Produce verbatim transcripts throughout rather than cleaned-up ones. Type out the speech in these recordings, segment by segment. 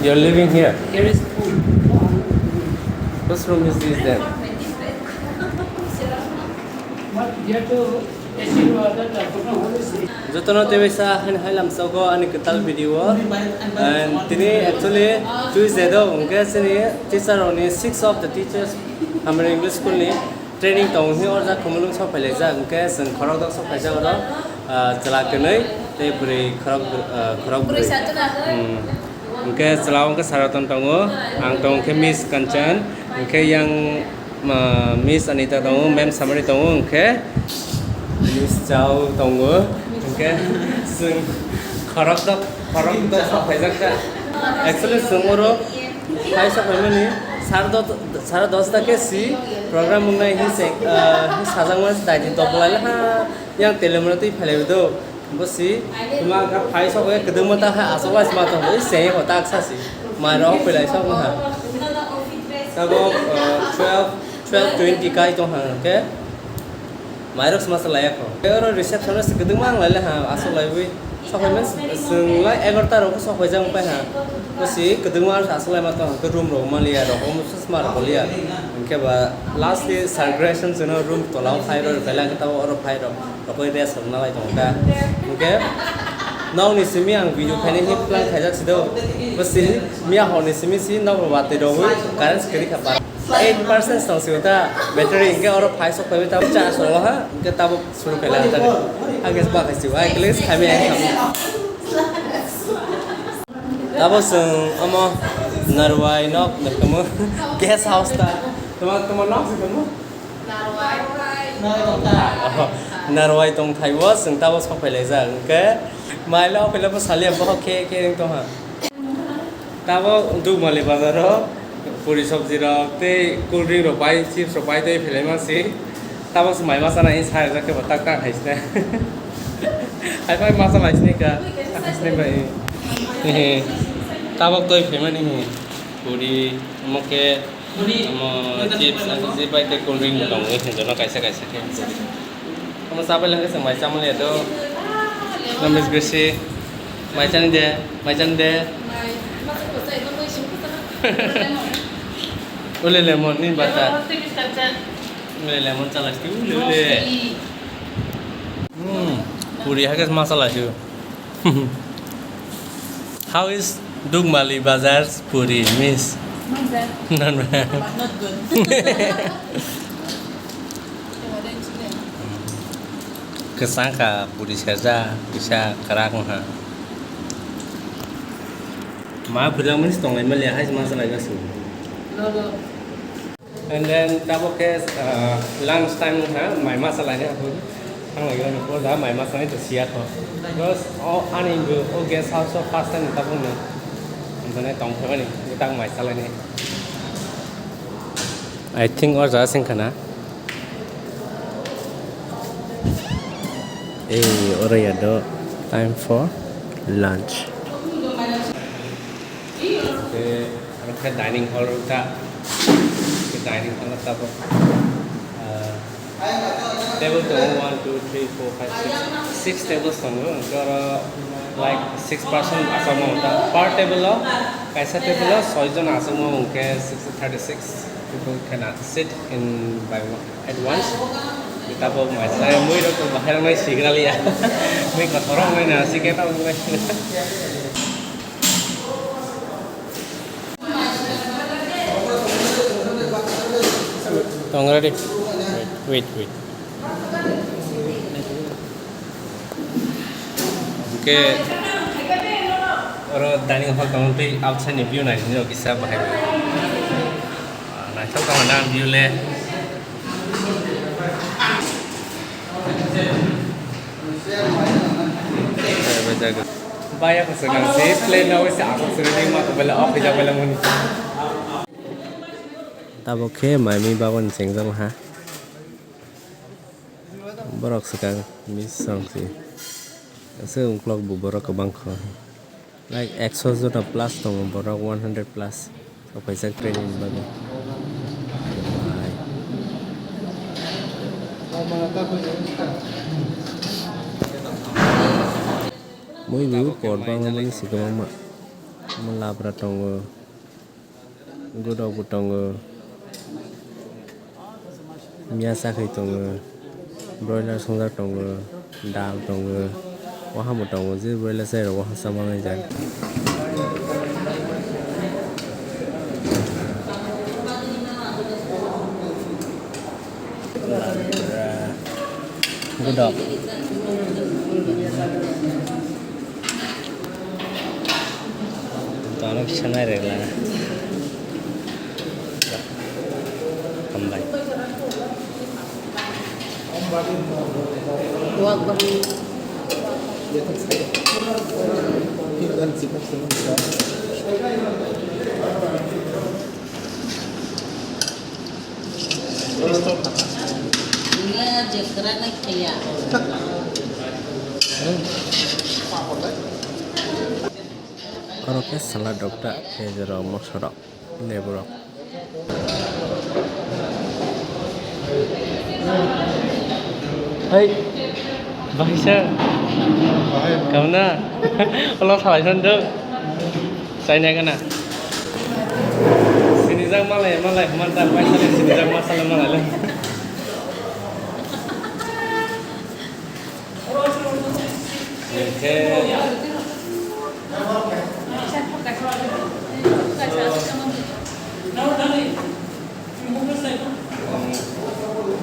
You're living here? Here is food. Whose room is this then? Jotono teisa haini hai lamsogo ani kwtal video. And tini actually Tuesday do, hwnkhe chini teacher rokni six of the teachers Hamari English School ni training tong hi orja Khumulwng sok phailaijak, hwnkhe chwng khorok dok sok phaijak oro, ah, chwla kwnwi tei bwrwi khorok, ah, khorok bwrwi. Hmm. Hwnkhe chwla wngkha Saraton tongo, ang tong khe Miss Kanchan, hwnkhe yang, ah, Miss Anita tongo, Ma'am Samari tongo, hwnkhe Miss Chao tongo, hwnkhe chwng khorok dok, khorok dok sok phaijak kha. Actually chwng oro hai sok phaimani sar dot Sara dosta khe si program wngnai hi se, ah, hi sajakmani si daiti topolai ha yang telemra twi phailaiwi do. Bo si tuma kha phai sok khe kwdwngma ta ha aswk lai sma tong bo se ho tak sa si. Mai rok phailai sok ha. Tabo, ah, twelve, twelve twenty kai tong ha khe. Mairok sma sa laiya kho. Tei oro reception o se kwdwngma ang lailai ha, aswk laiwi. Sok phaimani chwng lai egarota rok sok phaijak wngpai ha. Bo si kwdwngma aswk laima tong ha, room rok maliya rok, omo sma rok liya. Hwnkhe ba last ni circulation chwngno room tola o phai rw, belai khe tabuk oro phai rw, rokoi rest rwna lai tongo kha. Hwnkhe nokni simi ang video khainai hi plan khaijak si do. Bo si miya hor ni simi si nok rok watwi rogwi current se kwrwi kha. Eight percent tong sio ta battery, hwnkhe oro phai sok phaiwi tabuk charge rwla ha, hwnkhe tabuk suru khaila ha ta. Hwnkhe ba khai sio, ai klik khaimi ai khamu. Tabuk chwng omo Narwai nok nai khamu, guest house ta. Tuma, tuma nok si khamu? Narwai. Narwai tong thai o chwng tabuk sok phailaijak, hwnkhe maila o phaila bo salia bohok khe khe wng tong ha. Tabo Dukmali bazaro puri sobji rok tei cool drink rok bai, chips rok bai tei phelai ma si. Tabo se mai ma chana hwnwi sa rijak khe bo tak tak hai se. Hai bai ma cha lai sini ka. Hai sini bai. Tabok toi phaimani hi. Puri, omo khe, omo chips, ang je bai tei cool drink bo tongo, hinjono kaisa kaisa khe. Omo chapai langkhe chwng mai chamani do. Nomis bisi. Mai chani de, mai chani de. Ule lemon ni bata. Ule lemon chalai sti, ule, ule. Hmm, puri hakhe ma chalai sti. How is Dukmali Bazar's puri, miss? Not bad. Not bad. Not good. Kwchang kha puri serja, kisa kwrak wngkha. Ma puri langmani se tonglai maliya, hai se ma chalai gasing. And then tabok khe, ah, lunch time wngkha, mai ma chalai ni aphuru. Thang lai gani por da mai ma chalai to siya kho. Because o ani bo o guest house o first time tabok no. Hwnkhai tong phaimani, tak mai chalai ni. I think o jaga sing khana. Ei, oro ya do time for lunch. Oke, oro khe dining hall rok ta. Khe dining hall ta bo, ah, table tongo, one, two, three, four, five, six, six tables tongo. Oke, oro, like, six person achukma wngkha. Per table o, kaisa table o soi jon achukma wngkhe six thirty six people can sit in by one. Advance. Kita bo mai sai mui rok bahai rok nai signal ya. Mui kotor rok nai na sike ta nai. Tong ready. Wait, wait, wait. Hwnkhe oro dining hall tongtwi outside ni view naisingwi rok kisa bahai. Naithok tongmani ang view le. Baya ko sekarang si plane na wis asok suri di ma ko bela off hija bela muni. Tabok khe mai mi bagon chengjak ha. Borok swkang miss song si. Aswk ungkulok bo borok kwbang kho. Like ekso jona plus tongo borok, one hundred plus. Sok phaijak training ni bagwi. Bye. Mui bo por bangmani si kwbangma. Omo labra tongo, godok bo tongo, miya sakhai tongo, broiler songjak tongo, dal tongo, waha bo tongo, je broiler chai rok waha cha manai jai. Godok. Tonok sanai rwla. Hambai. Oro khe salad rok ta, piyaj rok, moso rok, lebu rok. Hai, bahai sir. Kamna? Olo salai san do. China gana. Sinijak malai, malai, huma ta, bai salai, sinijak ma salai, malai le. Hingke,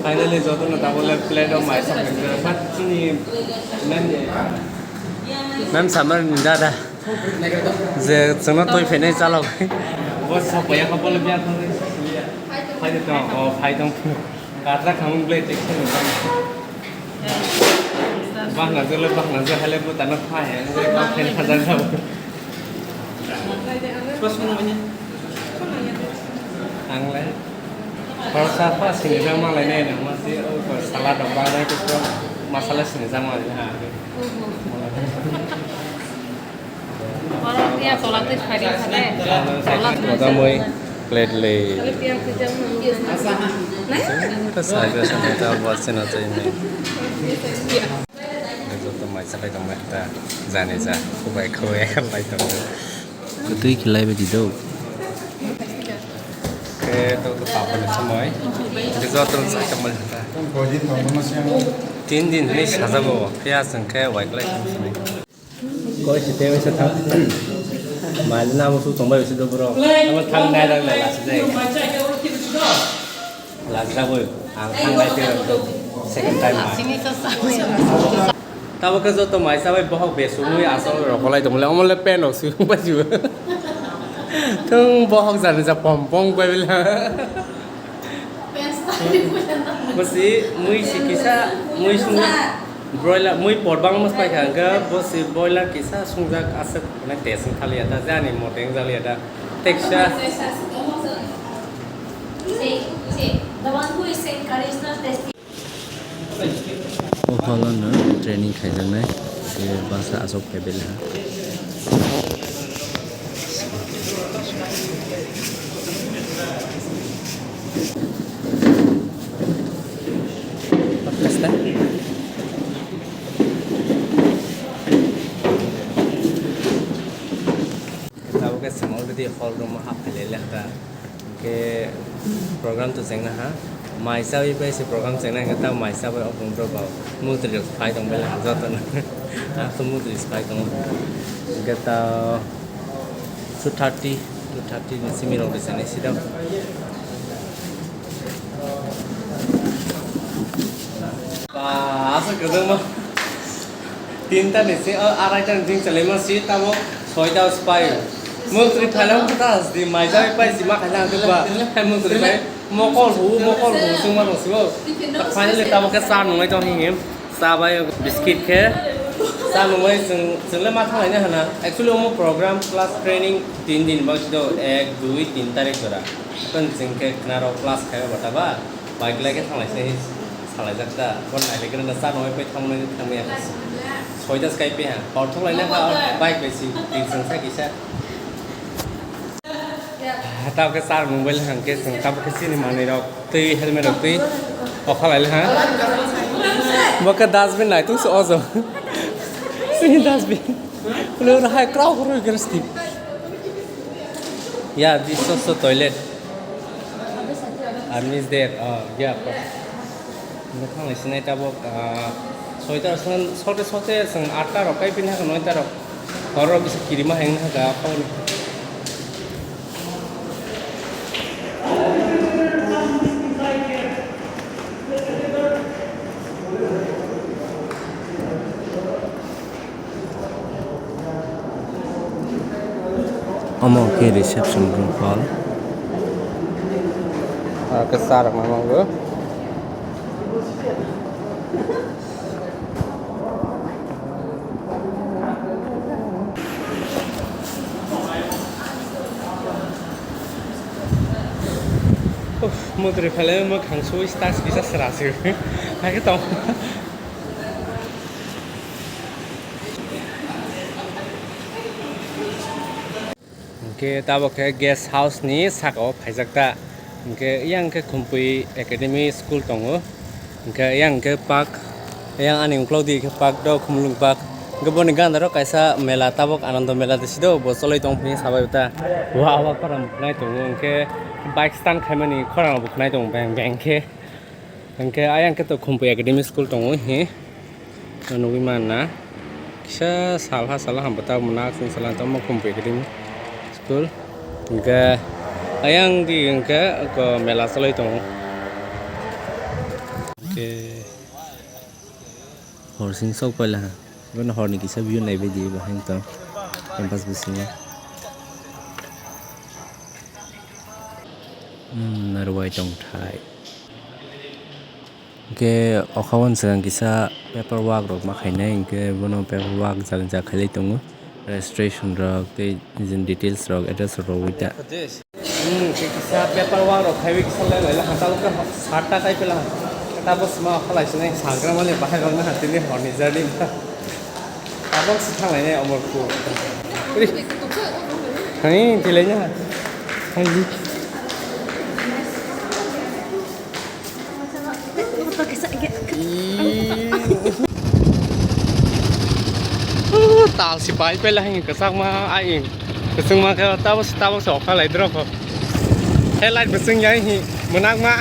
finally, jotono tabole plate o mai sakha, but chini ma'am ni, ma'am samar ni dada, je chwngno twi phainai chalok. Bo sok ya kha bole biya thang. Phai de tong, o phai tong. Katra khamung ble tik se nang. Bahna jole, bahna jole, hale bo tano phai, ang jole ba phen hajar jabo. Ang le khoroksa pha sini jang ma lai nai nang ma si, o ko salad rok ba nai ko masala sini jang ma lai ha. Oro tiya tola twi phai di phale. Tola twi Motamoi plate le. Phale tiya twi jang nang. Asa ha. Nai? Sini ta sai ba sini ta buat sini ta ini. Joto mai salai tong mai ta jani ja. Kubai kubai lai tong. Kutui khilai bai di do. Ke to to papa ni samoi. Ke joto sai tong mai ta. Tin din ni sajago. Piyaj hwnkhe waiklai tong sini. Koi si tei waisa thang. Mali namo su tongbai waisa do bro. Amo thang nai rang nai lasi jai. Lasi jai boi. Ang thang nai tei rang do. Second time ma. Tabo khe joto mai sabai bohok be sumui asol rok kolai tongmole. Omo le pen rok sumui bai ju. Thung bohok jani ja pom pong bai bila. Bosi mui si kisa, mui sung broiler, mui por bang mas pai kha, hwnkhe bosi broiler kisa sungjak aswk hwnwi test wng thaliya ta, jani mote wng jaliya ta. Teksa. O holo no training khaijaknai, tei bwsa aswk phai belai ha. Tabuk khe chwng already hall room o hap phai lai le kha. Hwnkhe program to chengna ha. Mai chawi bai se program chengna hwnkhe ta mai chawi o bumrok ba mutri rok phai tong bai joto no. Ang to mutri phai tongo. Hwnkhe ta two thirty, two thirty ni simi rok bwsani sida. Ba, asa kwbangma. Tinta ni se, o, araita ni jing chalaima si, tamo soita o se pai. Mantri phailai wngkha ta, di mai jai pai si ma khaina ang ba. Hai mantri pai, mokol hu, mokol hu, chwng ma rong si o. Finally tamo khe cha nunglai tong hini. Cha bai biscuit khe. Cha nunglai chwng, chwng le ma thang laina hana. Actually omo program plus training tin din ba si do, ek, dui, tin tarik jora. Tong chwng khe khna rok class khai ba ta ba. Bike lai khe thang lai se salaijak ta. Bo nai le khe na cha nunglai pai thang nai thang ya. Soita sky pe ha. Hor thok lai na ha bike bai si tin chwng sa kisa. Tamo khe cha nung bai le hang khe chwng tamo khe chini manwi rok twi helmet rok twi. Okhalai le ha. Bo khe dustbin nai tung se ojo. Sini dustbin. Lo ro hai krao krao khe sti. Yeah, this is also toilet. I miss there. Oh, yeah, of course. Nokha nai sinai tabok, ah, soita san sote sote sang atta rok kai pin ha noita rok. Horo bisa kirima heng ha ga phone. Omo khe reception room hall. Aro khe cha rok ma mango. Uff, motri phalai mwkhang sui stars kisa sra se. Hakhe tong. Hwnkhe tabok khe guest house ni saka o phaijak ta. Hwnkhe yang khe Khumpui Academy School tongo. Hwnkhe yang khe park, yang ani uklok di khe park do Khumulwng Park. Hwnkhe boni gana ro kaisa mela tabok Anando Mela de sido bo choloi tong phini sabai ta. Wa wa khorang bo khnai tongo hwnkhe bike stand khaimani khorang bo khnai tongo beng beng khe. Hwnkhe ayang khe to Khumpui Academy School tongo he. Nugui manna. Kisa salha salha hambo ta mona chwng salha tamo Khumpui Academy School. Hwnkhe ayang di hwnkhe ko mela choloi tongo. Hwnkhe horsing sok paila ha. Bono horni kisa view naibai di bahai tong campus bisingo. Hmm, narwai tongthai. Hwnkhe okhao swkang kisa paper work rok ma khainai, hwnkhe bono paper work jak jak khailai tongo, registration rok tei nijini details rok, address rok rwui ta. Hmm, khe kisa paper work rok khaiwi kisa lai lai la, hata khe sat ta kai pela, tabo sma khalai sinai sagra mani bahai rok na tini horni journey. Tabok se thanglainai Omorpur. Hai, tilaina. Hai. Tal si pai pela hai kwchakma ai. Kwchangma khe tabok se, tabok se okha lai drop. Headlight bwswng ya hi mwnakma.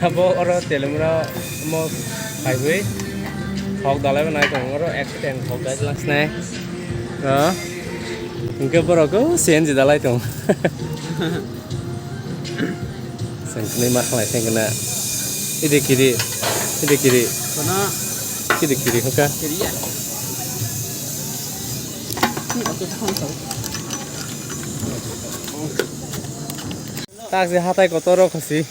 Abo oro telemra mo khaiwi hok dalai bo nai tong oro accident hok dai lang snai. Ah. Hwnkhe borok o C N G dalai tong. Sengknwi ma khlai sengkna. Idi kiri, idi kiri. Kono. Kiri kiri hwnkha. Kiri ya. Ni auto thang thang. Tak se hatai kotor o khasi.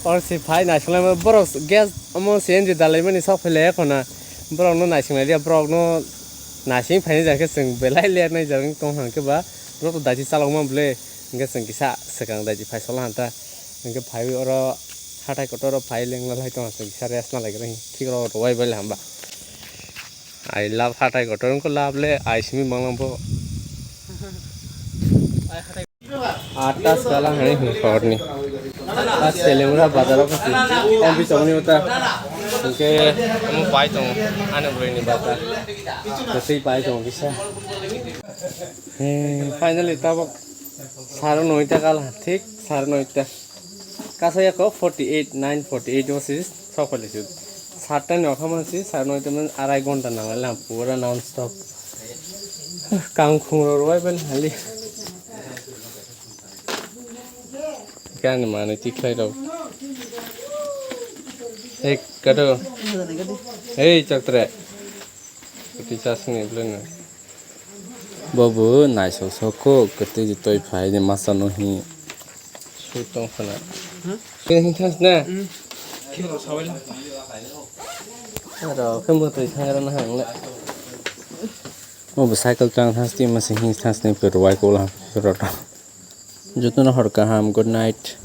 Or si phai naisinglaima borok gas omo C N G dalaimani sok phai laiya khona. Borokno naisinglaidi, borokno naising phaini jang khe chwng belai ler nai jang tong hang khe ba borok to daiti chalokma bwle. Hwnkhe chwng kisa swkang daiti phai sola hanta. Hwnkhe phaiwi oro hatai kotor o phai lengna lai tong chwng kisa rest na lai gra thik rok rwai bai hamba. I love hatai kotor wngkha love le ai simi manglang bo. Atas kala hai hwnkha horni. A Selimra bazar o kasi. Om bi chongni uta. Hwnkhe omo pai tongo. Ani bwrwi ni bata. Kasi pai tongo kisa. He, finally tabok saro noita kala. Thik saro noita. Kasa yako forty eight, nine forty eight o si sok pale si. Satta ni okha man si, sar noi temen arai ghonta nang le pura non stop. Kang khung ro roi ben hali. Kani mani tikhlai rok. Hey, kato. Hey, chaktre. Kuti chasni blenu. Bobo naisok soko, kete toi phai de masa no hi. Su tong khana. Hmm? Khe hing thas na? Hmm. Khe ro sawai la. Aro khe mo toi thang ra na hang le. Mo bo cycle tang thas ti ma se hing thas ni phe rwai ko la phe ro to. Joto no hor kaham, good night.